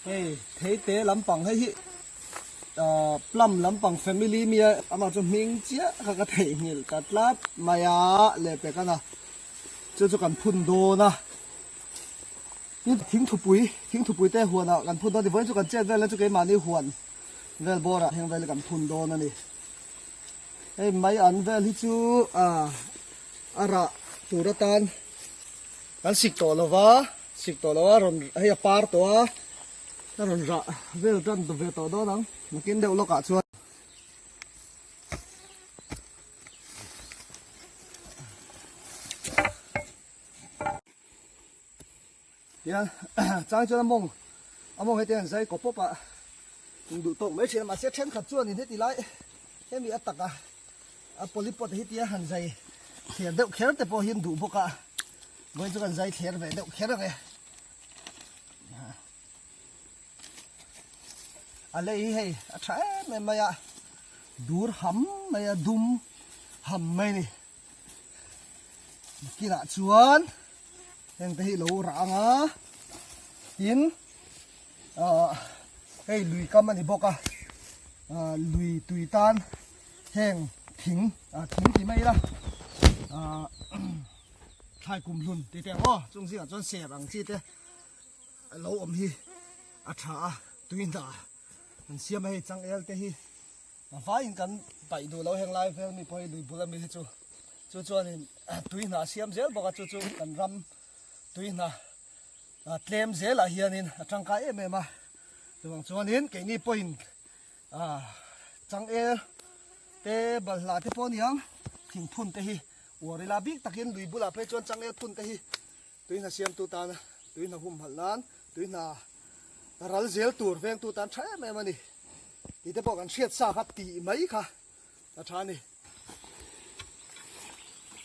Hei theite lampang hei hi plum lampang family mi a amah chu hming chiah kha ka theihnghilh ta tlat mai a lehpek a na chu chu kan phun dawn a tin thingthupui thingthupui te huan ah kan phun dawn a ni vawiin chu kan chet vel na chu keimahni huan vel bawr ah heng vel hi kan phun dawn a ni hei mai an vel hi chu ah a rah tur atan kan sik tawh lo va sik tawh lo a rawn hei a par tawh a a rawn rah vel tan ve tawh dawn ang nakin deuh lawkah chuan. Tihian chang chuan a mawng a mawng heti an zai kawp pawp a in duh tawk mai thin a mahse thenkhat chuanin heti lai hemi a taka a polypod hi tia han zai thler deuh kher te pawh hi an duh bawk a vawiin chu kan zai thler ve deuh kher ang e a lei hi hei a tha em em mai a dur ham mai a dum ham mai a ni kinah chuan heng te hi lo rah ang a tin ah hei lui kam a ni bawk a ah lui tui tan heng thing ah thing ti mai ila ah thlai kum hlun tih te ang aw chung zingah chuan ser ang chi te lo awm hi a tha a tui hna an siam a hei changel te hi a vaiin kan paih duh lo heng lai vel mi pawh hi lui bul ami hi chu chu chuanin tui hna a siam zel bawk a chu chu kan ram tui hna tlem zelah hianin a tangkai em em a chuvang chuanin keini pawhin ah changel te balhla te pawh a ni ang thingphun te hi uar ila bik takin lui bulah phei chuan changel phun te hi tui hna siamtu tana tui hna humhalh nan tui hna ral zel tur vengtu tan tha em em a ni tih te pawh kan hriat sa kha tih mai kha a tha a ni.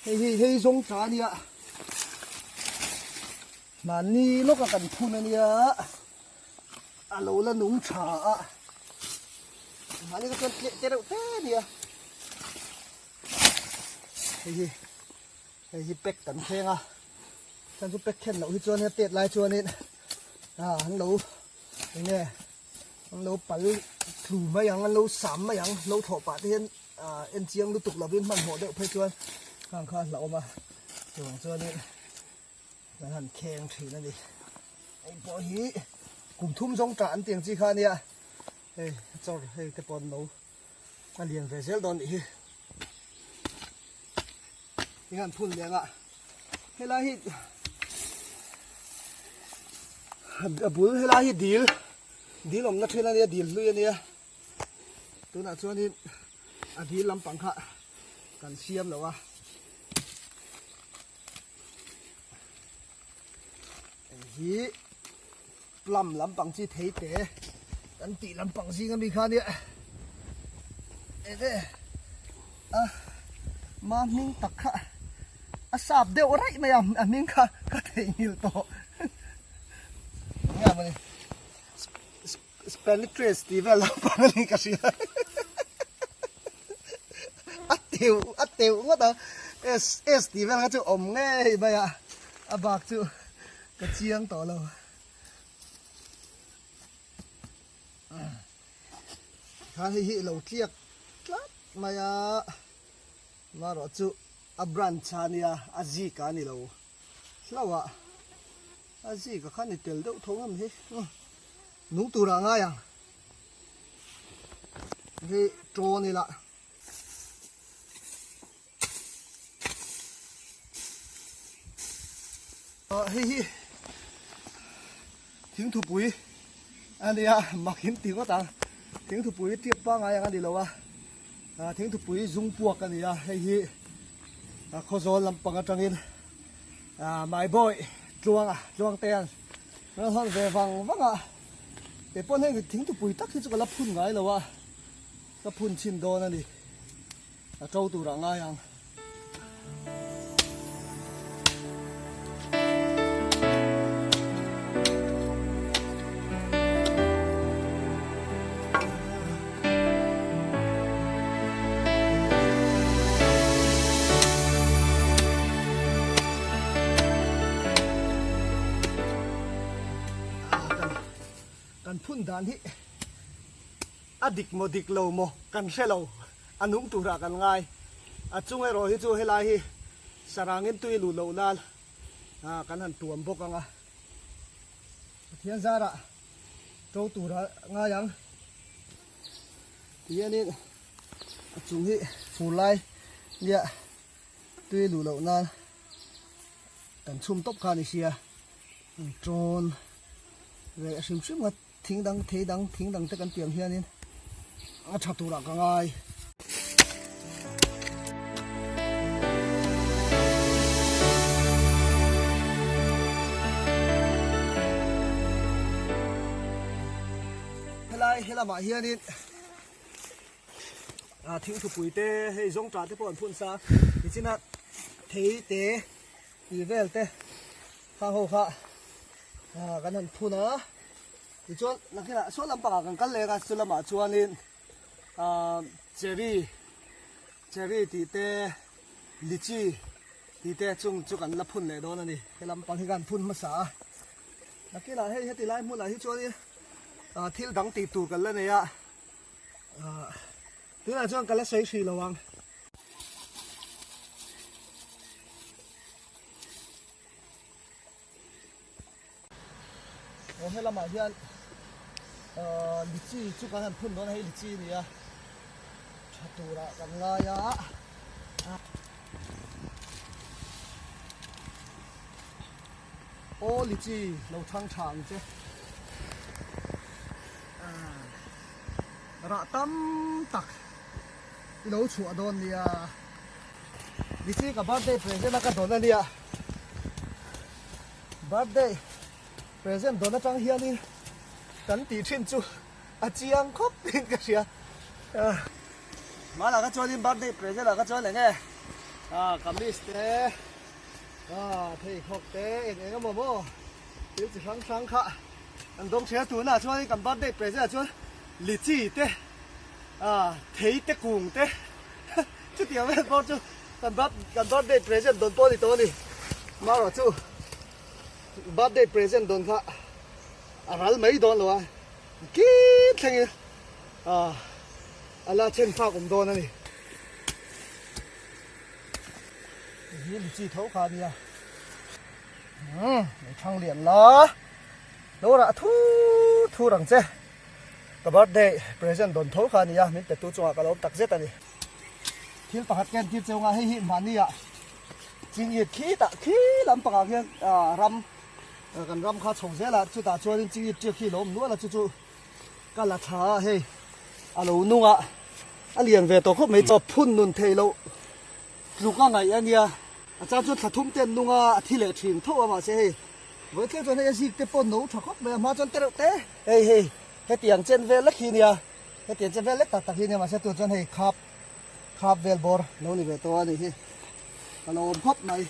Hei hi hei zawng tha a nia mahni lawka kan phun a nia a lo la nung tha a mahni kha chuan tleh te reuh te a nia hei hi Hei hi pack kan thleng a, chuan chu pack khen loh hi chuan tet lai chuanin ah an lo eng nge an lo pal thlu mai ang an lo sam mai ang lo thlawh pah te hian ah en chiang lutuk lovin hmanhmawh deuh phei chuan khang kha a hlauhawm a chuvang chuanin kan han kheng thin a ni hei pawh hi kum thum zawng tah an tih ang chi kha a nia hei chawr hei te pawh an lo a lian ve zel dawn nih hi. Hei han phun leh anga helai hi a bul helai hi dil dil awmna thin ania dil hlui ania tunah chuanin a dil lampang kha kan siam lo a hei hi plum lampang chi thei te kan tih lampang zing ami kha ania enge a ma hming tak kha a sap deuh raih mai a a hming kha ka theihnghilh tawh enge a mawni Spanitres tih vel lampang a ni ka hria a teuh a teuh ngawt a S S tih vel kha chu awm ngei mai a a bak chu ka chiang tawh lo khan hei hi lo tliak tlat mai a marawh chu a branch a nia a zik a ni lo hlauh a a zik a khan ni tel deuh tho ngam hi nung turah a ngai ang hei tawn ila. Hei hi thingthupui a nia mak in ti ngawt ang thingthupui tiak pangai ang a ni lo a thingthupui zung puak a ni a hei hi khawzawl lampang atangin my boy tluanga tluangte an rawn hawn ve vang vang a kei pawn heng thingthupui tak hi chu ka la phun ngai lo a ka phun chhin dawn a ni. A to turah ngai ang. Kan phun dan hi a dik maw dik lo maw kan hre lo, a nung turah kan ngai. A chung erawh hi chu helai hi sarangin tui luh loh nan kan han tuam bawk ang a. Pathian zarah to tura ngai ang. Tihianin a chung hi fur lai nia tui luh loh nan kan chhum tawp kha a ni sia. Trawn leh a hrim hrim a thing dang thei dang thing dang te kan tih ang hianin a tha turah ka ngai. Helai he lamah hianin ah thingthupui te hei zawngtah te pawh an phun sa tichina thei te tih vel te kha ho kha ah kan han phun a tichuan nakinah saw lampangah kan kal leng a chu lamah chuanin ah cherry cherry tih te lychee tih te chung chu kan la phun leh dawn a ni he lampang hi kan phun hmasa a nakinah hei heti lai hmunah hi chuanin ah thil dang tih tur kan la nei a ah tunah chuan ka la sawi hrih lo ang. Aw he lamah hian ahh lichi chu kan han phun dawn a hei lichi a ni a tha turah kan ngai a aw lichi lo thang tha ang che ahh rah tam tak. I lo chhuah dawn nia. Nichi ka birthday present a ka dawn a nia. Birthday present dawn atang hianin kan tih thin chu a chiang khawp in ka hria. Hmanah kha chuanin birthday present ah kha chuan eng nge kamis te pheikhawk te eng eng emaw maw thil chi hrang hrang kha an dawng thin a. Tunah chuanin kan birthday present ah chuan lichi te. Ah thei te kung te chutiang vel pawh chu kan birth kan birthday present dawn pawh a ni tawh a ni marawh chu birthday present dawn kha a ral mai dawn lo a kit thlengin ah a la chen fak awm dawn a ni hi lichi tho kha a nia umm lei thang lian la lo rah thu thu rang che. Ka birthday present dawn tho kha a ni a, min petu chungah ka lo awm tak zet a ni. Thil pakhat ka entir cheu nga hei hi mahni ah chingit khi tah khi lampangah khian ram kan ram kha chho zel a, chutah chuanin chingit tiak hi a lo awm nual a, chu chu ka la tha a hei a lo nung a, a lian ve tawh khawp mai chawp phun nun theih loh tluk a ngaih a nia, a chang chuan thla thum te an nung a, a thi leh thin tho a mahse hei vawi tlem chuan hei a zik te pawh no tha khawp mai a, hma chuan tereuh te. Hei hei hetiang chen vel lek hi nia hetiang chen vel lek tak tak hi nia mahse tun chuan hei khap khap vel bawr lo ni ve tawh a nih hi ka lo awm khawp mai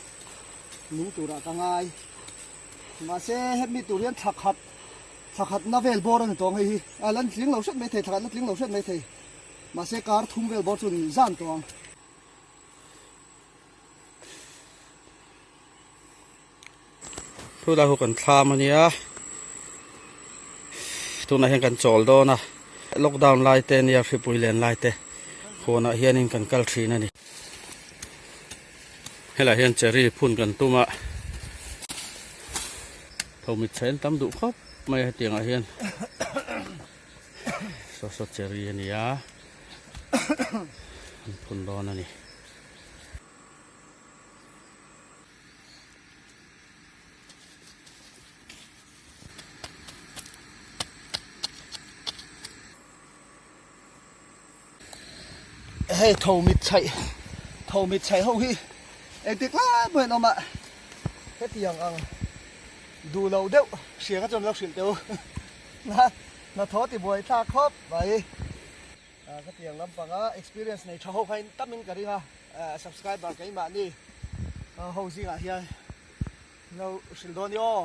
nung turah ka ngai mahse hemi tur hian thla khat thla khat na vel bawr a ni tawh ang hei hi a lan tling lo hret mai thei thla khat na tling lo hret mai thei mahse kar thum vel bawr chu ni zan tawh ang. Thu lai hu kan thlam a nia tunah hian kan chawl dawn a lockdown lai te ania hripui len lai te huanah hianin kan kal thin a ni helaiah hian cherry phun kan tum a tho mit chhe an tam duh khawp mai a hetiang ah hian saw saw cherry a ni a an phun dawn a ni. Hei tho mit chhaih tho mit chhaih ho hi engtik lai pawhin an awm a hetiang ang duh loh deuh hria kha chuan lo hrilh teh u na hnathawh ti buai thlak khawp mai. Khatiang lampanga experience nei tha ho kha in tamin ka ring a, subscriber keimahni ho zingah hian lo hrilh dawn i aw.